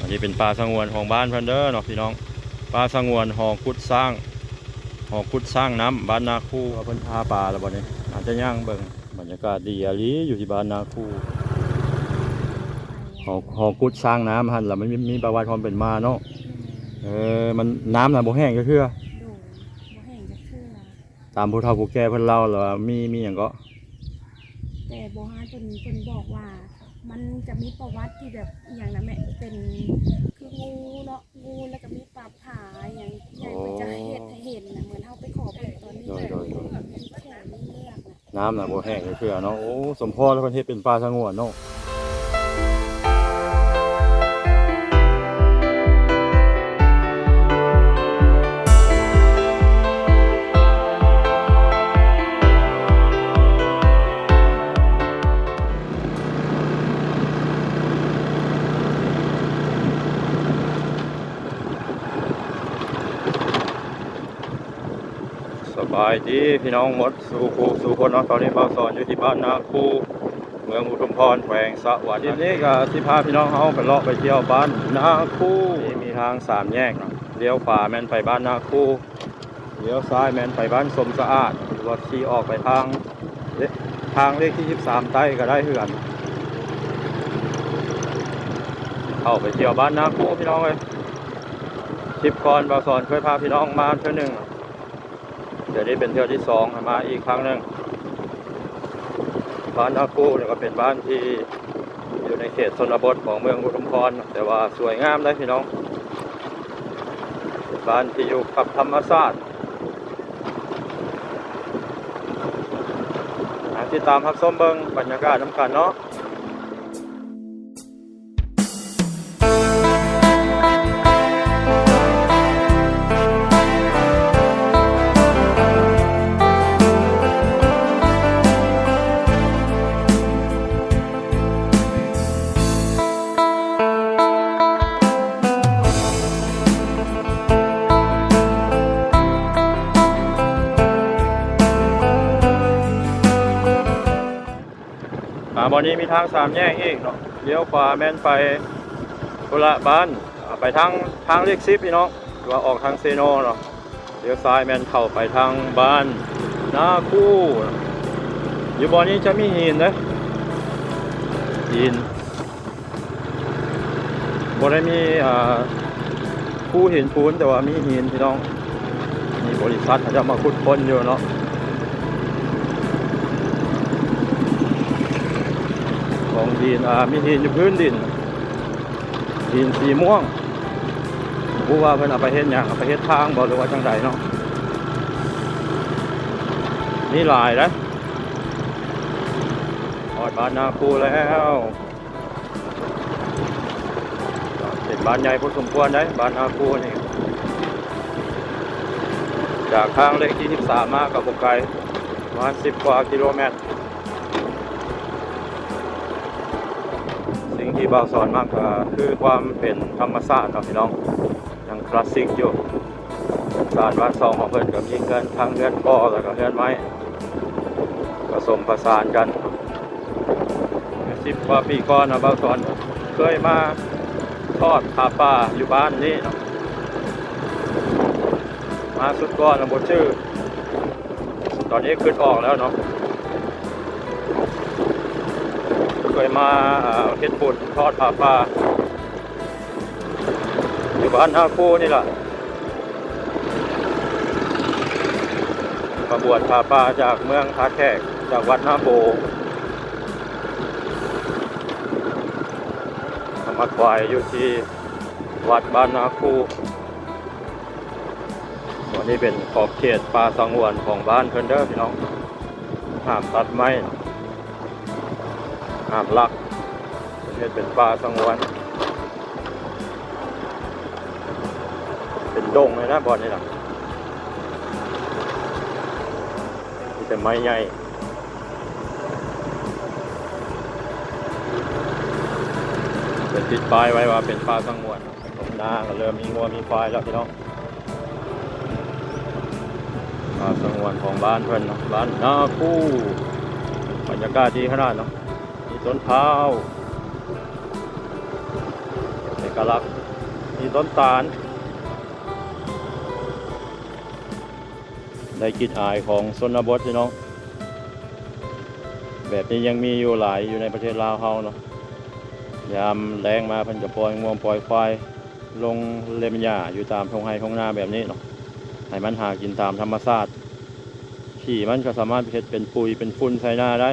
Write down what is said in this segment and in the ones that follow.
ອັນນີ້ເປັນປ່າສະຫງວນຂອງບ້ານເພິ່ນເດີເນາະພີ່ນ້ອງ, ປ່າສະຫງວນຫໍກຸດຊ້າງ ຫໍກຸດຊ້າງນ້ຳບ້ານນາຄູ. ວ່າເພິ່ນຫາປາແລ້ວບໍ່ນີ້? ອາດຈະຍ່າງເບິ່ງ. ບັນຍາກາດດີອີ່ຫຼີຢູ່ທີ່ບ້ານນາຄູ. ຫໍ ຫໍກຸດຊ້າງນ້ຳຫັ້ນລະ ມັນມີ ມີປະຫວັດຄວາມເປັນມາເນາະ. ເອີ ມັນ ນ້ຳນະບໍ່ແຫ້ງຈັກເທື່ອ. ໂດຍ ບໍ່ແຫ້ງຈັກເທື່ອ. ຕາມຜູ້ເຖົ້າຜູ້ແກ່ເພິ່ນເລົ່າລະວ່າມີ ມີຫຍັງເກາະ? ແຕ່ໂບຮານເພິ່ນ ເພິ່ນບອກວ່າ ມັນຈະມີປະຫວັດທີ່ແບບອີ່ຫຍັງນະແມ່ ເປັນຄືງູເນາະ ງູ ແລ້ວກໍມີປາຜາຫຍັງໃຫຍ່ ເພິ່ນຈະເຮັດໃຫ້ເຫັນນະ ເໝືອນເຮົາໄປຂໍເບິ່ງຕອນນີ້. ໂດຍ ໂດຍ ໂດຍ ແຂວນເມືອງນະ. ນ້ຳນະບໍ່ແຫ້ງຈັກເທື່ອເນາະ. ໂອ້ ສົມພໍແລ້ວເພິ່ນເຮັດເປັນປ່າສະຫງວນເນາະ. ສະບາຍດີພີ່ນ້ອງໝົດສູ່ຄູ່ສູ່ຄົນເນາະ. ຕອນນີ້ບ່າວສອນຢູ່ທີ່ບ້ານນາຄູ ເມືອງອຸທຸມພອນ ແຂວງສະຫວັນນະເຂດ. ຄລິບນີ້ກໍຊິພາພີ່ນ້ອງເຮົາໄປເລາະໄປທ່ຽວບ້ານນາຄູ. ນີ້ມີທາງສາມແຍກເນາະ, ລ້ຽວຂວາແມ່ນໄປບ້ານນາຄູ, ລ້ຽວຊ້າຍແມ່ນໄປບ້ານສົມສະອາດ ຫຼືວ່າຂີ່ອອກໄປທາງ ເລ- ທາງເລກທີສິບສາມໃຕ້ກໍໄດ້ຄືກັນ. ເຂົ້າໄປທ່ຽວບ້ານນາຄູພີ່ນ້ອງເອີຍ. ຄລິບກ່ອນບ່າວສອນເຄີຍພາພີ່ນ້ອງມາເທື່ອໜຶ່ງ, ດຽວນີ້ເປັນເທື່ອທີສອງ ມາອີກຄັ້ງໜຶ່ງ. ບ້ານນາຄູນີ້ກໍເປັນບ້ານທີ່ຢູ່ໃນເຂດຊົນນະບົດຂອງເມືອງອຸທຸມພອນ, ແຕ່ວ່າສວຍງາມເດ້ພີ່ນ້ອງ, ເປັນບ້ານທີ່ຢູ່ກັບທຳມະຊາດ. ມາຕິດຕາມຮັບຊົມເບິ່ງບັນຍາກາດນຳກັນເນາະ. ອ່າ ບ່ອນນີ້ມີທາງສາມແຍກອີກເນາະ, ລ້ຽວຂວາແມ່ນໄປພຸ້ນລະບ້ານ ອ່າ ໄປທາງ ທາງເລກສິບພີ່ນ້ອງ ຫຼືວ່າອອກທາງເຊໂນເນາະ. ລ້ຽວຊ້າຍແມ່ນເຂົ້າໄປທາງບ້ານນາຄູ. ຢູ່ບ່ອນນີ້ຈະມີຫີນເດ້ ຫີນ. ບໍ່ໄດ້ມີ ອ່າ ພູຫີນປູນ ແຕ່ວ່າມີຫີນພີ່ນ້ອງ. ມີບໍລິສັດເຂົາເຈົ້າມາຂຸດຄົ້ນຢູ່ເນາະ ຂອງຫີນ. ອ່າ ມີຫີນຢູ່ພື້ນດິນ ຫີນສີມ່ວງ. ບໍ່ຮູ້ວ່າເພິ່ນເອົາໄປເຮັດຫຍັງ, ເອົາໄປເຮັດທາງບໍ່ ຫຼືວ່າຈັ່ງໃດເນາະ. ມີຫຼາຍເດ້. ຮອດບ້ານນາຄູແລ້ວ. ເປັນບ້ານໃຫຍ່ພໍສົມຄວນເດ້ ບ້ານນາຄູນີ້. ຈາກທາງເລກທີສິບສາມມາກໍບໍ່ໄກ, ປະມານສິບກວ່າກິໂລແມັດ. ສິ່ງທີ່ບ່າວສອນມັກກໍຄືຄວາມເປັນທຳມະຊາດເນາະພີ່ນ້ອງ, ຍັງຄລາສສິກຢູ່. ສານບ້ານຊ່ອງຂອງເພິ່ນກໍມີເຮືອນ ທັງເຮືອນກໍ ແລ້ວກໍເຮືອນໄມ້ ປະສົມປະສານກັນ. ສິບກວ່າປີກ່ອນນະ ບ່າວສອນເຄີຍມາທອດຜ້າປ່າຢູ່ບ້ານນີ້ເນາະ, ມາຊຸດກ່ອນນະບໍ່ຈື່, ຕອນນີ້ຄິດອອກແລ້ວເນາະ. ເຄີຍມາ ເອີ ເຮັດບຸນທອດຜ້າປ່າ ຢູ່ບ້ານນາຄູນີ້ລະ, ມາບວດຜ້າປ່າຈາກເມືອງທ່າແຂກ ຈາກວັດນາໂປ, ມາຖວາຍຢູ່ທີ່ວັດບ້ານນາຄູ. ອັນນີ້ເປັນຂອບເຂດປ່າສະຫງວນຂອງບ້ານເພິ່ນເດີພີ່ນ້ອງ, ຫ້າມຕັດໄມ້ ຫ້າມລັກ, ເຮັດເປັນປ່າສະຫງວນ ເປັນດົງເລີຍນະບ່ອນນີ້ນະ, ມີແຕ່ໄມ້ໃຫຍ່. ເພິ່ນຕິດປ້າຍໄວ້ວ່າເປັນປ່າສະຫງວນ. ທົ່ງນາກໍເລີ່ມມີງົວມີຄວາຍແລ້ວພີ່ນ້ອງ. ປ່າສະຫງວນຂອງບ້ານເພິ່ນເນາະ, ບ້ານນາຄູ. ບັນຍາກາດດີຂະໜາດເນາະ, ມີຕົ້ນພ້າວ ມີ ກະລັກ ມີຕົ້ນຕານ ໄດ້ກິ່ນອາຍຂອງຊົນນະບົດພີ່ນ້ອງ. ແບບນີ້ຍັງມີຢູ່ຫຼາຍຢູ່ໃນປະເທດລາວເຮົາເນາະ. ຍາມແລ້ງມາເພິ່ນກະປ່ອຍງົວປ່ອຍຄວາຍລົງເລັມຫຍ້າຢູ່ຕາມທົ່ງໄຮ່ທົ່ງນາແບບນີ້ເນາະ ໃຫ້ມັນຫາກິນຕາມທຳມະຊາດ. ຂີ້ມັນກະສາມາດເຮັດເປັນປຸຍເປັນຝຸ່ນໃສ່ນາໄດ້.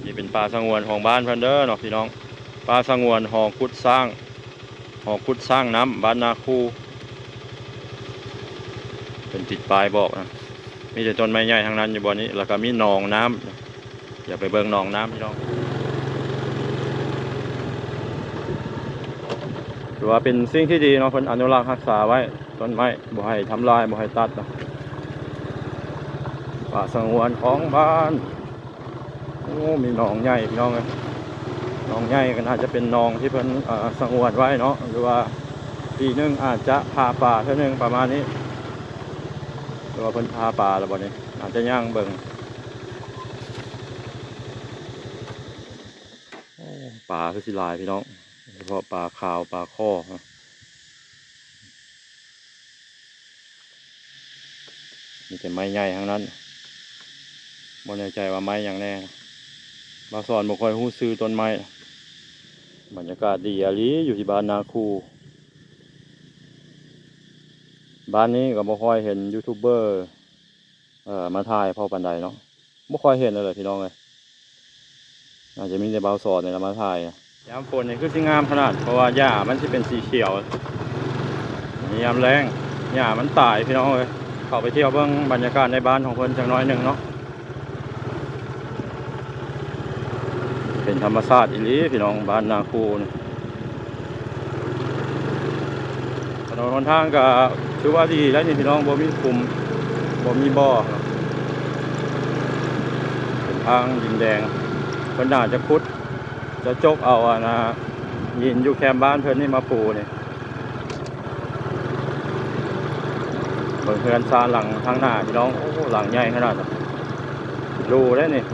ນີ້ເປັນປ່າສະຫງວນຂອງບ້ານເພິ່ນເດີເນາະພີ່ນ້ອງ. ປ່າສະຫງວນຫໍກຸດຊ້າງ ຫໍກຸດຊ້າງນ້ຳ ບ້ານນາຄູ. ເພິ່ນຕິດປ້າຍບອກນະ ມີແຕ່ຕົ້ນໄມ້ໃຫຍ່ທັງນັ້ນຢູ່ບ່ອນນີ້ ແລ້ວກະມີໜອງນ້ຳ. ດຽວໄປເບິ່ງໜອງນ້ຳພີ່ນ້ອງ. ຖືວ່າເປັນສິ່ງທີ່ດີເນາະ ເພິ່ນອະນຸລັກຮັກສາໄວ້ ຕົ້ນໄມ້ບໍ່ໃຫ້ທຳລາຍ ບໍ່ໃຫ້ຕັດເນາະ. ປ່າສະຫງວນຂອງບ້ານ. ໂອ້ ມີໜອງໃຫຍ່ພີ່ນ້ອງເອີຍ. ໜອງໃຫຍ່ກະໜ້າຈະເປັນໜອງທີ່ເພິ່ນ ເອີ ສະຫງວນໄວ້ເນາະ ຫຼືວ່າປີໜຶ່ງອາດຈະຜ່າປາເທື່ອໜຶ່ງປະມານນີ້. ຫຼືວ່າເພິ່ນຜ່າປາແລ້ວບໍ່ນີ້ ອາດຈະຍ່າງເບິ່ງ. ໂອ້ ປາຄືຊິຫຼາຍພີ່ນ້ອງ ໂດຍສະເພາະປາຂາວ ປາຄໍ. ມີແຕ່ໄມ້ໃຫຍ່ທັງນັ້ນ ບໍ່ແນ່ໃຈວ່າໄມ້ຫຍັງແນ່. ບ່າວສອນບໍ່ຄ່ອຍຮູ້ຊື່ຕົ້ນໄມ້. ບັນຍາກາດດີອີ່ຫຼີຢູ່ທີ່ບ້ານນາຄູ. ບ້ານນີ້ກະບໍ່ຄ່ອຍເຫັນຢູທູບເບີ ເອີ ມາຖ່າຍພໍປານໃດເນາະ. ບໍ່ຄ່ອຍເຫັນເລີຍພີ່ນ້ອງເອີຍ. ອາດຈະມີແຕ່ບ່າວສອນນີ້ລະມາຖ່າຍ. ຍາມຝົນນີ້ຄືຊິງາມຂະໜາດ ເພາະວ່າຫຍ້າມັນຊິເປັນສີຂຽວ. ຍາມແລ້ງຫຍ້າມັນຕາຍພີ່ນ້ອງເອີຍ. ເຂົ້າໄປທ່ຽວເບິ່ງບັນຍາກາດໃນບ້ານຂອງເພິ່ນຈັກໜ້ອຍໜຶ່ງເນາະ. ເປັນທຳມະຊາດອີ່ຫຼີພີ່ນ້ອງ ບ້ານນາຄູນີ້. ຖະໜົນຫົນທາງກະຖືວ່າດີແລ້ວນີ້ພີ່ນ້ອງ ບໍ່ມີຂຸມ ບໍ່ມີບໍ່. ເປັນທາງດິນແດງ ເພິ່ນໜ້າຈະຂຸດ ຈະຈົກເອົາອັນນ່າ ຫີນຢູ່ແຄມບ້ານເພິ່ນນີ້ມາປູນີ້. ເບິ່ງເຮືອນຊານຫຼັງທາງໜ້າພີ່ນ້ອງ. ໂອ້ ຫຼັງໃຫຍ່ຂະໜາດ ຫຼູເດ້ນີ້.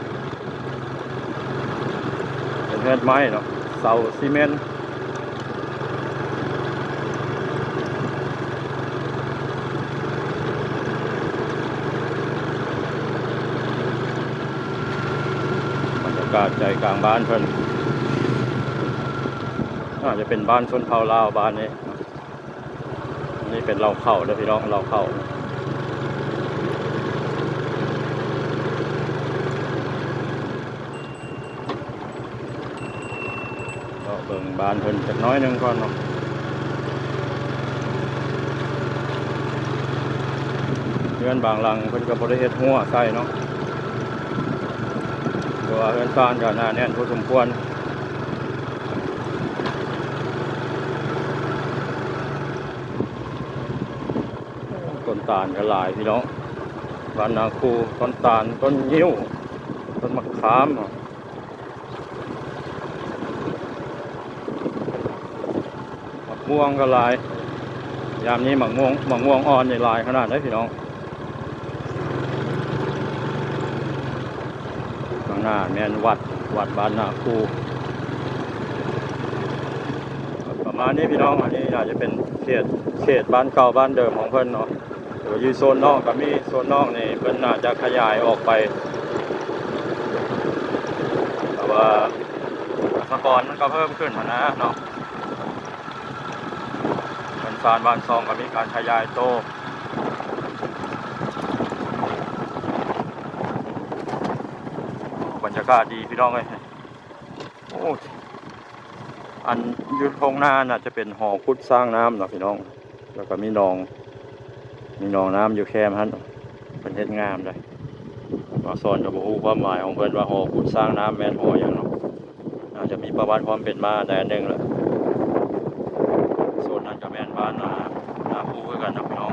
ເປັນເຮືອນໄມ້ເນາະ ເສົາຊີເມັນ. ບັນຍາກາດໃຈກາງບ້ານເພິ່ນ ອາດຈະເປັນບ້ານຊົນເຜົ່າລາວບ້ານນີ້. ນີ້ເປັນເລົ້າເຂົ້າເດີພີ່ນ້ອງ ເລົ້າເຂົ້າ. ເລາະເບິ່ງບ້ານເພິ່ນຈັກໜ້ອຍໜຶ່ງກ່ອນເນາະ. ເຮືອນບາງຫຼັງເພິ່ນກະບໍ່ໄດ້ເຮັດຮົ້ວໃສ່ເນາະ ເພາະວ່າເຮືອນຊານກະໜາແໜ້ນພໍສົມຄວນ. ຕົ້ນຕານກະຫຼາຍພີ່ນ້ອງ ບ້ານນາຄູ. ຕົ້ນຕານ ຕົ້ນງິ້ວ ຕົ້ນໝາກຂາມ ໝາກມ່ວງກະຫຼາຍ. ຍາມນີ້ໝາກມ່ວງ ໝາກມ່ວງອ່ອນນີ້ຫຼາຍຂະໜາດໃດພີ່ນ້ອງ. ຂ້າງໜ້າແມ່ນວັດ ວັດບ້ານນາຄູ ປະມານນີ້ພີ່ນ້ອງ. ອັນນີ້ອາດຈະເປັນເຂດ ເຂດບ້ານເກົ່າບ້ານເດີມຂອງເພິ່ນເນາະ. ຢູ່ໂຊນນອກກະມີ ໂຊນນອກນີ້ເພິ່ນໜ້າຈະຂະຫຍາຍອອກໄປ ເພາະວ່າປະຊາກອນມັນກະເພີ່ມຂຶ້ນຫັ້ນນະເນາະ. ເຮືອນຊານບ້ານຊ່ອງກະມີການຂະຫຍາຍໂຕ. ບັນຍາກາດດີພີ່ນ້ອງເອີຍ. ໂອ້ ອັນຢູ່ທົ່ງນາໜ້າຈະເປັນຫໍຂຸດສ້າງນ້ຳເນາະພີ່ນ້ອງ. ແລ້ວກະມີໜອງ ມີໜອງນ້ຳຢູ່ແຄມຫັ້ນ ເພິ່ນເຮັດງາມເດ້. ບ່າວສອນກະບໍ່ຮູ້ຄວາມໝາຍຂອງເພິ່ນວ່າຫໍຂຸດສ້າງນ້ຳແມ່ນຫໍຫຍັງເນາະ. ໜ້າຈະມີປະຫວັດຄວາມເປັນມາແດ່ໜຶ່ງລະ. ໂຊນນັ້ນກະແມ່ນບ້ານນາ ນາຄູຄືກັນເນາະພີ່ນ້ອງ.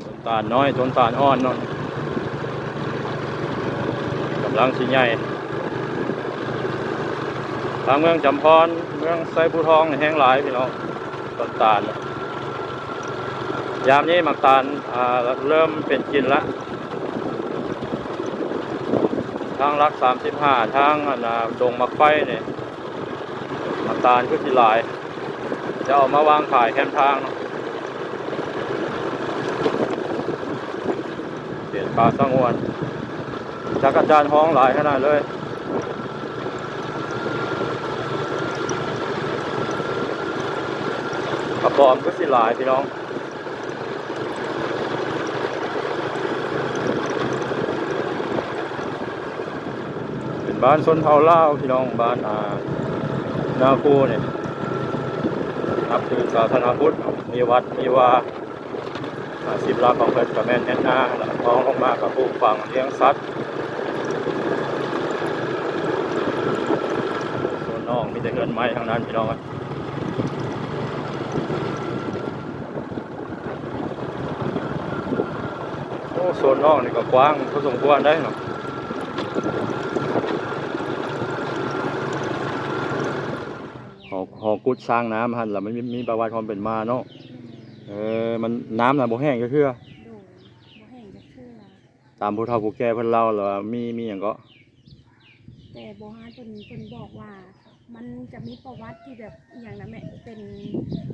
ຕົ້ນຕານນ້ອຍ ຕົ້ນຕານອ່ອນເນາະ ກຳລັງຊິໃຫຍ່. ທາງເມືອງຈຳພອນ ເມືອງໄຊພູທອງນີ້ແຮງຫຼາຍພີ່ນ້ອງ ຕົ້ນຕານ. ຍາມນີ້ໝາກຕານ ອ່າ ເລີ່ມເປັນກິ່ນລະ. ທາງຫຼັກສາມສິບຫ້າ ທາງອັນນ່າ ດົງໝາກໄຟນີ້ ໝາກຕານຄືຊິຫຼາຍ. ຈະເອົາມາວາງຂາຍແຄມທາງເນາະ. ເປັນປ່າສະຫງວນ ຈັກກະຈານຮ້ອງຫຼາຍຂະໜາດເລີຍ. ກະປອມຄືຊິຫຼາຍພີ່ນ້ອງ. ເປັນບ້ານຊົນເຜົ່າລາວພີ່ນ້ອງ ບ້ານ ອ່າ ນາຄູນີ້ ນັບຖືສາສະໜາພຸດ ມີວັດມີວາ. ອາຊີບຫຼັກຂອງເພິ່ນກະແມ່ນເຮັດນາ ລະຮອງລົງມາກະປູກຝັງລ້ຽງສັດ. ໂຊນນອກມີແຕ່ເຮືອນໄມ້ທັງນັ້ນພີ່ນ້ອງເອີຍ. ໂອ້ ໂຊນນອກນີ້ກະກວ້າງພໍສົມຄວນໄດ໋ເນາະ. ຫໍ ຫໍກຸດສ້າງນ້ຳຫັ້ນລະ ມັນມີ ມີປະຫວັດຄວາມເປັນມາເນາະ. ເອີ ມັນ ນ້ຳນະບໍ່ແຫ້ງຈັກເທື່ອ. ໂດຍ ບໍ່ແຫ້ງຈັກເທື່ອ. ຕາມຜູ້ເຖົ້າຜູ້ແກ່ເພິ່ນເລົ່າລະວ່າມີ ມີຫຍັງເກາະ? ແຕ່ໂບຮານເພິ່ນ ເພິ່ນບອກວ່າ ມັນຈະມີປະຫວັດທີ່ແບບອີ່ຫຍັງນະແມ່ ເປັນ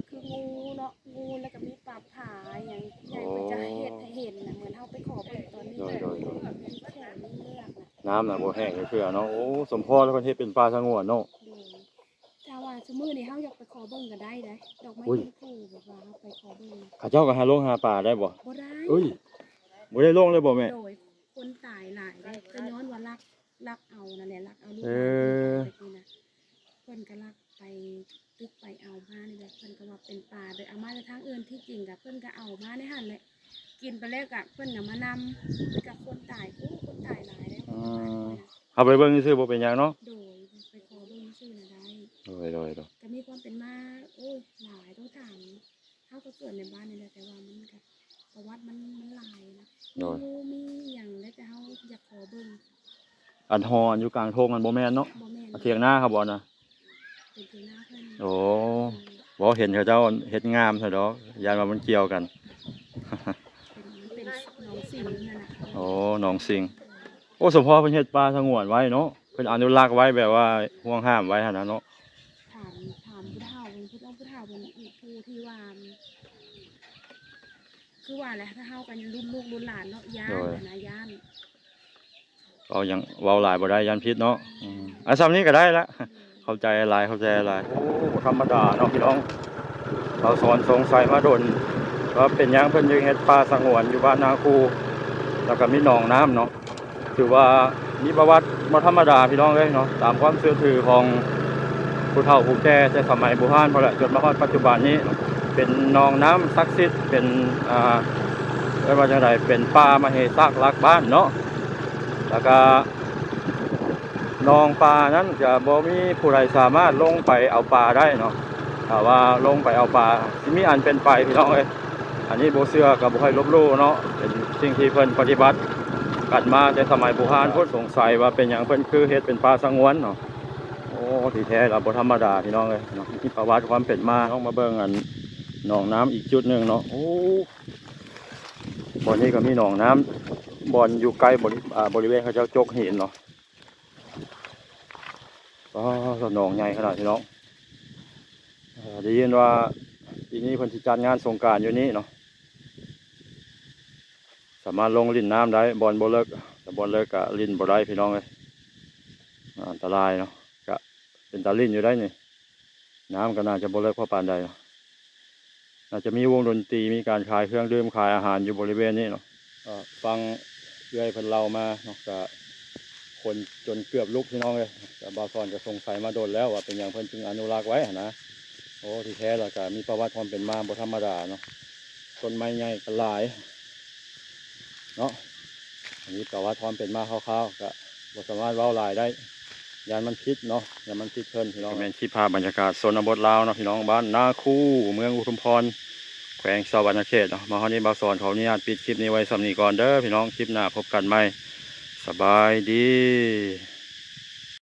ຄືງູເນາະ ງູ ລະກະມີປາຜາອີ່ຫຍັງໃຫຍ່ ເພິ່ນຈະເຮັດໃຫ້ເຫັນນະ ເໝືອນເຮົາໄປຂໍເບິ່ງຕອນນີ້. ໂດຍ ໂດຍ ໂດຍ ມີແຂ້ມີເມືອກນະ. ນ້ຳນະບໍ່ແຫ້ງຈັກເທື່ອເນາະ. ໂອ້ ສົມພໍລະເພິ່ນເຮັດເປັນປ່າສະຫງວນເນາະ. ໂດຍ ຖ້າວ່າຊຸມື້ນີ້ເຮົາຢາກໄປຂໍເບິ່ງກະໄດ້ເດ້ ດອກໄມ້ ອຸ້ຍ ຕົ້ນຄູແບບວ່າເຮົາໄປຂໍເບິ່ງ ເຂົາເຈົ້າກະຫາລົງຫາປາໄດ້ບໍ່? ບໍ່ໄດ້. ອຸ້ຍ ບໍ່ໄດ້ລົງເລີຍບໍ່ແມ່? ໂດຍ ຄົນຕາຍຫຼາຍເດ້ ກະຍ້ອນວ່າລັກ ລັກເອົານັ້ນແຫຼະ ລັກເອົາລູກ ເອີ ຫຼານເພິ່ນໄປກິນນະ. ເພິ່ນກະລັກໄປຕຶກໄປເອົາມານີ້ແຫຼະ ເພິ່ນກະວ່າເປັນປາ ໂດຍເອົາມາຈາກທາງອື່ນ ທີ່ຈິງກະເພິ່ນກະເອົາມາໃນຫັ້ນແຫຼະ ກິນໄປແລ້ວກະເພິ່ນກະມານຳ ກະຄົນຕາຍ ໂອ້ ຄົນຕາຍຫຼາຍເດ້. ອືມ ເຮົາໄປເບິ່ງຊື່ໆ ບໍ່ເປັນຫຍັງເນາະ. ໂດຍ ໄປຂໍເບິ່ງຊື່ໆນະໄດ້. ໂດຍ ໂດຍ ໂດຍ ກະມີຄວາມເປັນມາ ໂອ້ຍ ຫຼາຍ ຕ້ອງຖາມ ເຮົາກະເກີດໃນບ້ານນີ້ແຫຼະ ແຕ່ວ່າມັນກະ ປະຫວັດມັນ ມັນຫຼາຍນະ. ໂດຍ ມີງູມີຫຍັງ ແລ້ວແຕ່ເຮົາຢາກຂໍເບິ່ງ. ອັນຫໍອັນຢູ່ກາງທົ່ງຫັ້ນບໍ່ແມ່ນເນາະ? ບໍ່ແມ່ນ. ຖຽງນາເຂົາບໍ່ນະ? ເປັນຖຽງນາເພິ່ນ. ໂອ້ ເອີ ບໍ່ ເຫັນເຂົາເຈົ້າເຮັດງາມຊະດອກ ຢ້ານວ່າມັນກ່ຽວກັນ. ເປັນ ມັນເປັນໜອງສິງຫັ້ນນະ. ໂອ້ ໜອງສິງ. ໂອ້ ສົມພໍເພິ່ນເຮັດປ່າສະຫງວນໄວ້ເນາະ ເພິ່ນອະນຸລັກໄວ້ ແບບວ່າຫ່ວງຫ້າມໄວ້ຫັ້ນນະເນາະ. ຖາມ ຖາມຜູ້ເຖົ້າເພິ່ນ ຜູ້ເຖົ້າ ຜູ້ເຖົ້າເພິ່ນ ຜູ້ທີ່ວ່າ ຄືວ່າແຫຼະ ຖ້າເຮົາກະລຸ້ນລູກລຸ້ນຫຼານເນາະ ຢ້ານ ໂດຍ ຫັ້ນນະ ຢ້ານ. ເວົ້າຫຍັງ ເວົ້າຫຼາຍບໍ່ໄດ້ ຢ້ານຜິດເນາະ. ອືມ ອາ ສ່ຳນີ້ກະໄດ້ລະ. ໂດຍ ເຂົ້າໃຈຫຼາຍ ເຂົ້າໃຈຫຼາຍ. ໂອ້ ບໍ່ທຳມະດາເນາະພີ່ນ້ອງ. ບ່າວສອນສົງໄສມາດົນ ວ່າເປັນຫຍັງເພິ່ນຈຶ່ງເຮັດປ່າສະຫງວນຢູ່ບ້ານນາຄູ ລະກະມີໜອງນ້ຳເນາະ. ຖືວ່າມີປະຫວັດບໍ່ທຳມະດາພີ່ນ້ອງເອີຍເນາະ ຕາມຄວາມເຊື່ອຖືຂອງຜູ້ເຖົ້າຜູ້ແກ່ແຕ່ສະໄໝບູຮານພຸ້ນແຫຼະ ຈົນມາຮອດປັດຈຸບັນນີ້ ເປັນໜອງນ້ຳສັກສິດ ເປັນ ອ່າ ເອີ້ນວ່າຈັ່ງໃດ ເປັນປ່າມະເຫສາກຫຼັກບ້ານເນາະ. ລະກະໜອງປານັ້ນຈະບໍ່ມີຜູ້ໃດສາມາດລົງໄປເອົາປາໄດ້ເນາະ. ຖ້າວ່າລົງໄປເອົາປາ ຊິມີອັນເປັນໄປພີ່ນ້ອງເອີຍ. ອັນນີ້ບໍ່ເຊື່ອກະບໍ່ໃຫ້ລົບຫຼູ່ເນາະ ເປັນສິ່ງທີ່ເພິ່ນປະຕິບັດກັນມາແຕ່ສະໄໝບູຮານພຸ້ນ. ສົງໄສວ່າເປັນຫຍັງເພິ່ນຄືເຮັດເປັນປ່າສະຫງວນເນາະ. ໂອ້ ທີ່ແທ້ລະບໍ່ທຳມະດາພີ່ນ້ອງເອີຍເນາະ ມີປະຫວັດຄວາມເປັນມາ. ລອງມາເບິ່ງອັນໜອງນ້ຳອີກຈຸດໜຶ່ງເນາະ. ໂອ້ ບ່ອນນີ້ກະມີໜອງນ້ຳ ບ່ອນຢູ່ໃກ້ບໍລິ ອ່າ ບໍລິເວນເຂົາເຈົ້າຈົກຫີນເນາະ. ອໍ ໜອງໃຫຍ່ຂະໜາດພີ່ນ້ອງ. ເອີ ໄດ້ຍິນວ່າປີນີ້ເພິ່ນຊິຈັດງານສົງການຢູ່ນີ້ເນາະ. ສາມາດລົງຫຼິ້ນນ້ຳໄດ້ ບ່ອນບໍ່ເລິກ ແຕ່ບ່ອນເລິກກະຫຼິ້ນບໍ່ໄດ້ພີ່ນ້ອງເອີຍ ອັນຕະລາຍເນາະ. ກະເປັນຕາຫຼິ້ນຢູ່ໄດ໋ນີ້ ນ້ຳກະໜ້າຈະບໍ່ເລິກພໍປານໃດເນາະ. ໜ້າຈະມີວົງດົນຕີ ມີການຂາຍເຄື່ອງດື່ມ ຂາຍອາຫານຢູ່ບໍລິເວນນີ້ເນາະ. ເອີ ຟັງເອື້ອຍເພິ່ນເລົ່າມາເນາະ ກະຄົນຈົນເກືອບລຸກພີ່ນ້ອງເອີຍ. ກະບ່າວສອນກະສົງໄສມາດົນແລ້ວວ່າເປັນຫຍັງເພິ່ນຈຶ່ງອະນຸລັກໄວ້ຫັ້ນນະ. ໂອ້ ທີ່ແທ້ລະກະມີປະຫວັດຄວາມເປັນມາບໍ່ທຳມະດາເນາະ. ຕົ້ນໄມ້ໃຫຍ່ກະຫຼາຍເນາະ. ອັນນີ້ປະຫວັດຄວາມເປັນມາຄ່າວໆ ກະບໍ່ສາມາດເວົ້າຫຼາຍໄດ້ ຢ້ານມັນຜິດເນາະ ຢ້ານມັນຜິດເພິ່ນພີ່ນ້ອງ. ກະແມ່ນຄລິບພາບບັນຍາກາດຊົນນະບົດລາວເນາະພີ່ນ້ອງ ບ້ານນາຄູ ເມືອງອຸທຸມພອນ ແຂວງສະຫວັນນະເຂດເນາະ. ມາຮອດນີ້ບ່າວສອນຂໍອະນຸຍາດປິດຄລິບນີ້ໄວ້ສ່ຳນີ້ກ່ອນເດີພີ່ນ້ອງ ຄລິບໜ້າພົບກັນໃໝ່ ສະບາຍດີ.